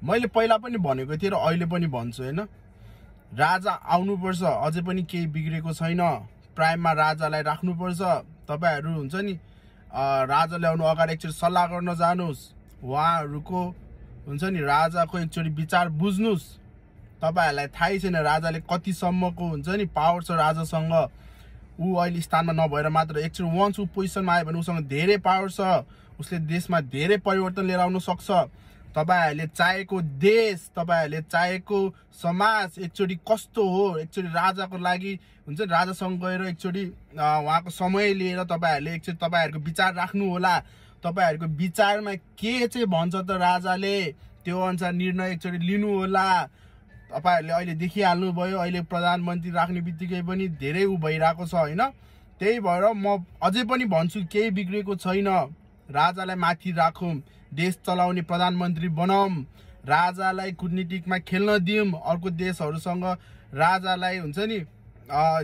मैले पहिला पनि भनेको थिएँ र अहिले पनि भन्छु हैन, राजा आउनुपर्छ। अझै पनि केही बिग्रेको छैन। प्राइममा राजालाई राख्नुपर्छ। तपाईहरु हुन्छ नि राजा ल्याउनु अगाडि एकचोटि सल्लाह गर्न जानुस्, उहाँहरुको हुन्छ नि राजाको एकचोटि विचार बुझ्नुस्। तपाईहरुलाई थाहै छैन राजाले कतिसम्मको हुन्छ नि पावर छ राजासँग। ऊ अहिले स्थानमा नभएर मात्र एकचोटि वन्स ऊ पोजिसनमा आयो भने उसँग धेरै पावर छ। उसले देशमा धेरै परिवर्तन लिएर आउन सक्छ। तपाईहरुले चाहेको देश, तपाईहरुले चाहेको समाज एकचोटि कस्तो हो, एकचोटि राजाको लागि हुन्छ नि राजासँग गएर एकचोटि उहाँको समय लिएर तपाईहरुले एकचोटि तपाईहरुको विचार राख्नु होला। तपाईहरुको विचारमा के चाहिँ भन्छ त राजाले, त्यो अनुसार निर्णय एकचोटि लिनु होला। तपाईहरुले अहिले देखिहाल्नु भयो, अहिले प्रधानमन्त्री राख्ने बित्तिकै पनि धेरै उ भइराको छ हैन। त्यही भएर म अझै पनि भन्छु केही बिग्रेको छैन। राजालाई माथि राखौं, देश चलाउने प्रधानमन्त्री बनाऊं, राजालाई कूटनीतिकमा खेल्न दिउँ। अर्को देशहरुसँग राजालाई हुन्छ नि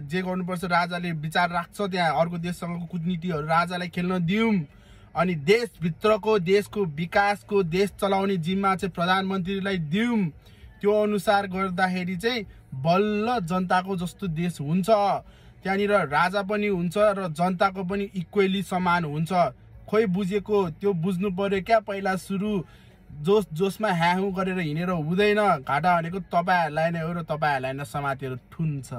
जे गर्नुपर्छ राजाले विचार राख्छ, त्यहाँ अर्को देशसँगको कूटनीतिहरु राजालाई खेल्न दिउँ। अनि देशभित्रको देशको विकासको देश चलाउने जिम्मा चाहिँ प्रधानमन्त्रीलाई दिउँ। त्यो अनुसार गर्दाखेरि चाहिँ बल्ल जनताको जस्तो देश हुन्छ। त्यहाँनिर राजा पनि हुन्छ र जनताको पनि इक्वली समान हुन्छ। खोइ बुझेको त्यो बुझ्नु पर्यो क्या पहिला सुरु। जोसमा ह्याहु गरेर हिँडेर हुँदैन। घाटा भनेको तपाईहरुलाई नै हो र तपाईहरुलाई नै समातेर थुन्छ।